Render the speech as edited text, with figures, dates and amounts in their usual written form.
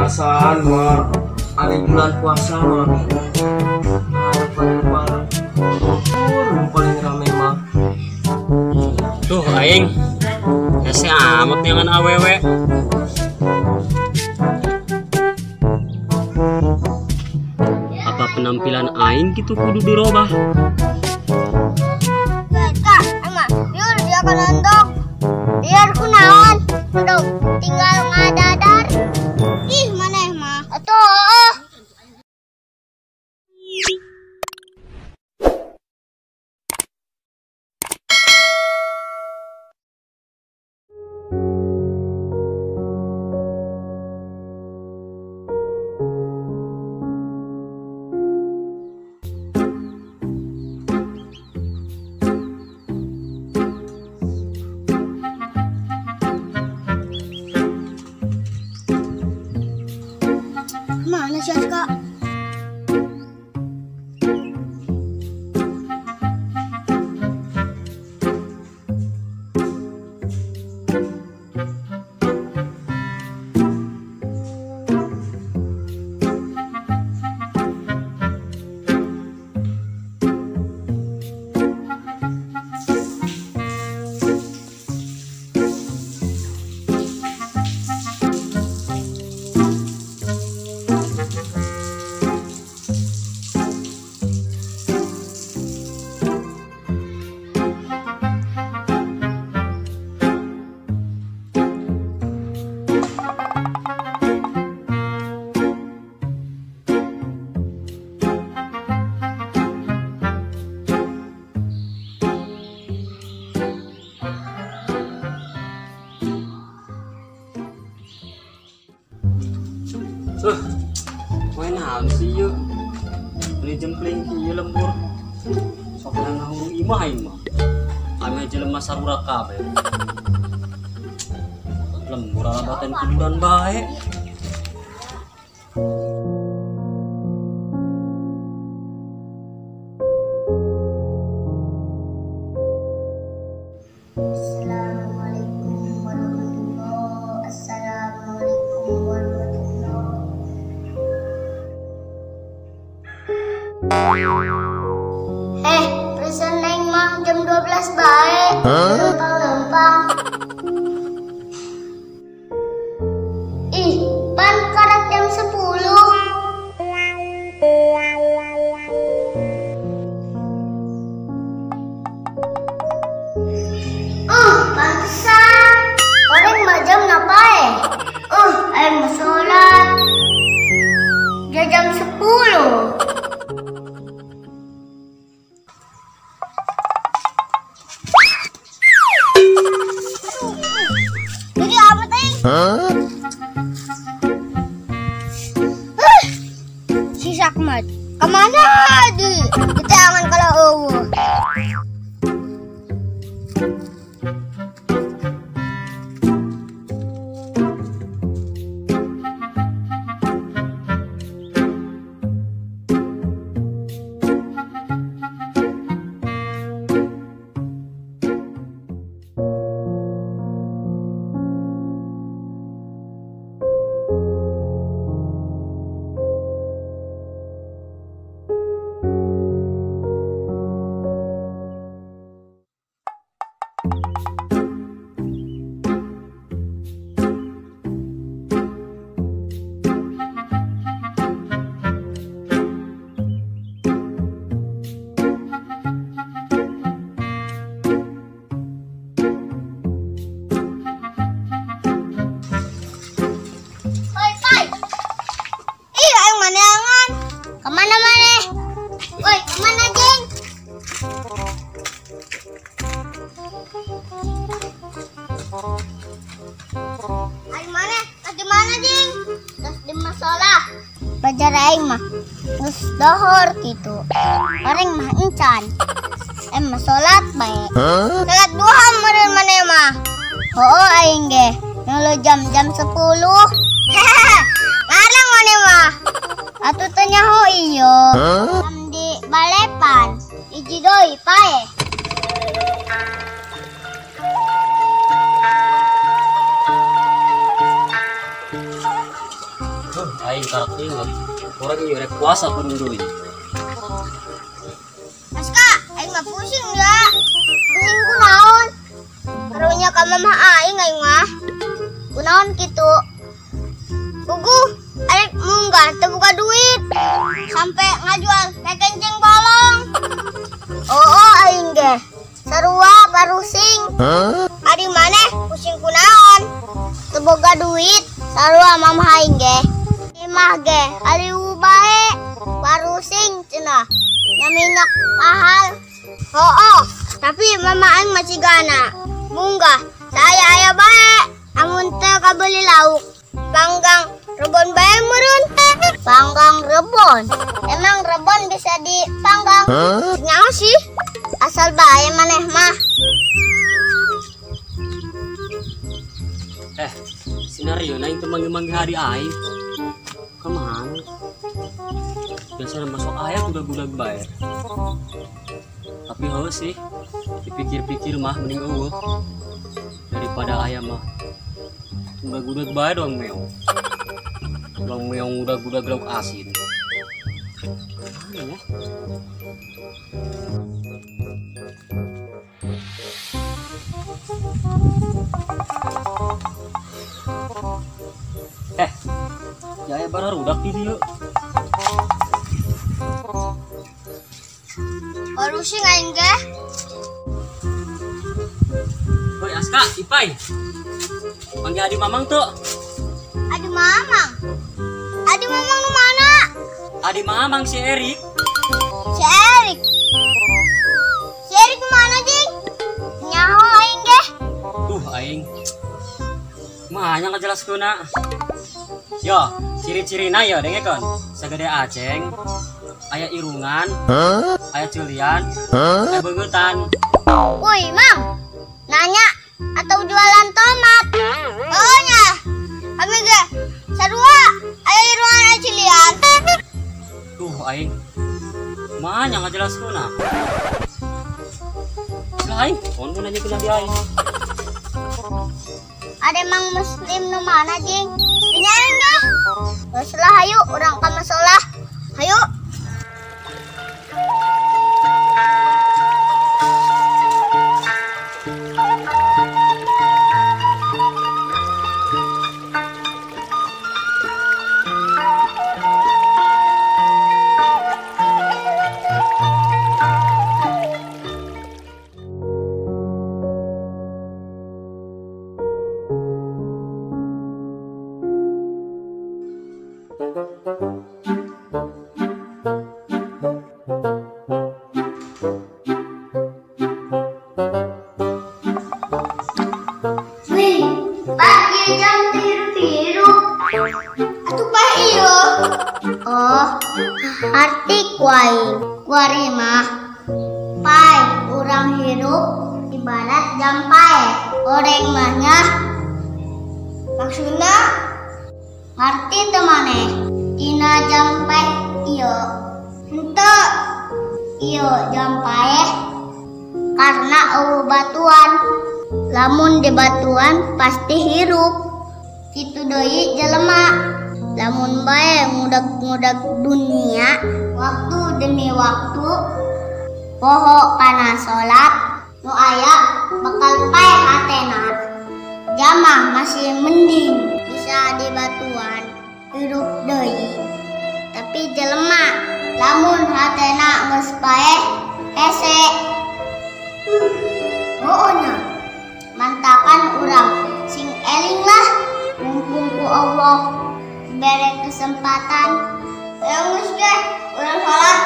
Perasaan mah ari bulan puasa mah paling rame mah. Tuh aing hese amat nyangan awewe. Apa penampilan aing gitu kudu dirobah? Kak, emang biar dia kan endog. Biar ku naon, endog tinggal ngadadar. Ih, maneh mah. Atuh. Mana sih Kak? Kowe naon sih yeuh? Beli jempling kieu lembur. Sok ngahuru imah aing mah. Ame jelema sarura kabeh. Lembur alabatan kuburan bae. Assalamualaikum warahmatullahi. Assalamualaikum warahmatullahi. Perasaan aing mah jam 12 bae. Lempang-lempang. Ih, pan karat jam 10. Pantesan. Orang mah jam napa eh? Aing mah sholat. Dia jam 10. Jadi apa tadi? Si Sakmat, kemana di? Kita aman kalau eueuh. Kemana mana? Woi, kemana jeng? Aing mana? Di mana jeng? Terus di masalah. Bajar aing mah terus dohor gitu. Orang mah encan. Mah sholat bae. Sholat duha meureun maneh mah. Oh aing ge. Nyolo jam-jam 10. Ngarang maneh mah. Atuh teu nyaho ieu. Jam di balepan. Hiji deui pae. Aing karak inget. Orang ieu rek puasa kudu deui. Aska, aing mah pusing ya. Pusing kunaon? Karunya ka mamah aing aing mah. Kunaon kitu? Puguh, arek munggah teu boga duit. Sampai ngajual kekenceng bolong. Oh, aing ge. Sarua parusing. Ari maneh pusing kunaon? Teu boga duit, sarua mamah aing ge. Imah ge aliu bae parusing cenah. Nya minyak mahal. Oh, tapi mama aing masih gana. Munggah, saya aya bae. Amun teu kabeli lauk. Panggang rebon bae meureun. Panggang rebon. Emang rebon bisa dipanggang? Nyaho sih. Asal bae maneh mah. Sinario na itu manggil-manggil hari aing. Kemana? Biasanya masuk ayah udah-udah bae. Tapi heuh sih, dipikir-pikir mah mending eueuh daripada ayah mah udah-udah bae doang meong. Doang meong udah-udah lauk asin. Kemana ya? Ya aya barudak di dieu. Baru sih aing ge. Hoi Aska, Ipai. Panggil Adi Mamang tuh. Adi Mamang. Adi Mamang nu mana? Adi Mamang si Erik. Si Erik. Si Erik mana, Jing? Nyaho aing ge. Tuh aing. Mah nya ngajelaskeunna. Yo, ciri-cirina ya dengekeun. Sagede aceng, aya irungan, aya ceulian, aya beungeutan. Woi, Mang. Nanya atau jualan tomat? Oh nya. Kami ge sarua aya irungan aya ceulian. Tuh aing. Mah nya ngajelaskeunna. Lah aing, kon mun nanya di aing. Ada mang muslim nu mana, Jing? Dinyain deh. Geus lah hayu urang ka masolah. Hayu. Wih, pagi jam tiru-tiru. Atuh pah iyo. Oh, arti kuaing. Kuari mah pai urang hirup ibarat jam pae. Oreng mahnya maksudna ngarti teu maneh dina jam pae iyo. Henteu iyo jam pae karena eueuh batuan. Lamun di batuan pasti hirup. Kitu deui jelema. Lamun bae ngudag-ngudag dunia waktu demi waktu poho kana salat nu aya bakal pae hatena. Jamah masih mending bisa di batuan hirup deui. Tapi jelema lamun hatena geus pae hese. Oh nya. Mantakan urang sing eling lah mumpung ku Allah bere kesempatan. Ayo geus ge urang salat.